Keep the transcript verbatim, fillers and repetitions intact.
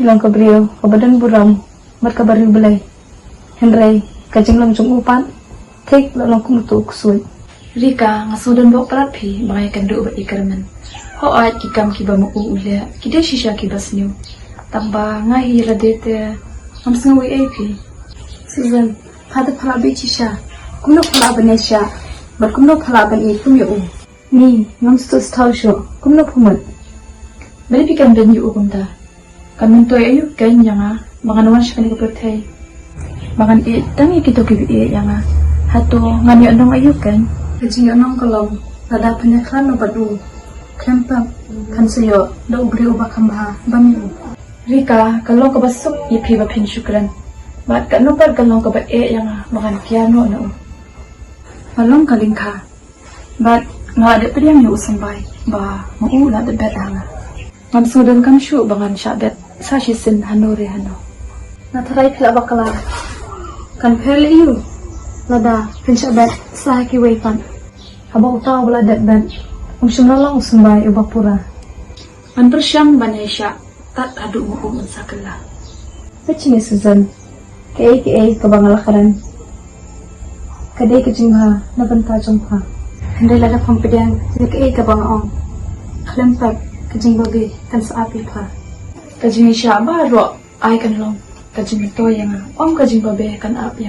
Phi long ka briew kaba don burom bad kaba riewblei. Hynrei ka jinglong jong u pat thik la long kum uto u ksuid. Rika, nga sngewdon bok palat phi ba nga ïakynduh bad i kyrmen. Hooid, ki kam kiba ma u u leh ki dei shisha kiba sniew. Tang ba nga hi lade te ngam sngew ei ei phi. Susan, pha te pha lah bit shisha. Kumno pha lah ban ïaishah bad kumno pha lah ban ïeit kum ïa u? Ni, ngam sngewthuh shuh kumno pha mut. Balei phi kynbeiñ ïa u kumta? Kan myntoi aïu kein ïa nga ba ngan wan sha kane ka pyrthei, ba ngan ïeit tang ïa kito kiba ïeit ïa nga? Hato ngan ïohnong aïu kein? Ka jingïohnong ka long lada phin ïakhlad noh bad u, khlem pep phin sa ïoh da u briew uba kham bha ban ïa u. Rika, ka long kaba suk ïa phi ba phin shu kren. Bad kano pat ka long kaba eh ïa nga ba ngan kiar noh na u. Nga long ka lyngkha bad nga la dep pdiang ïa u symbai ba ma u la dep bet ha nga. Ngam sngewdon kam shuh ba ngan shah bet sa shisien hano re hano. Nga tharai phi lah bakla. Kan pher leh aïu lada phin shah bet sa ha kiwei pat? Haba uta uba la dep bet um shym la long u symbai uba pura. Ngan pyrshang ban ïaishah tad haduh ma u un sa kylla. Peit shane Susan, kaei kaei kaba nga la kren ka dei ka jingbha na bynta jong pha. Hynrei lada pham pdiang ïa kaei kaba nga ong, khlem pep ka jingbabe kan sa ap ïa pha. Ka jingïaishah baroh ai kan long ka jingmyntoi ïa nga, ym ka jingbabe kan ap ïa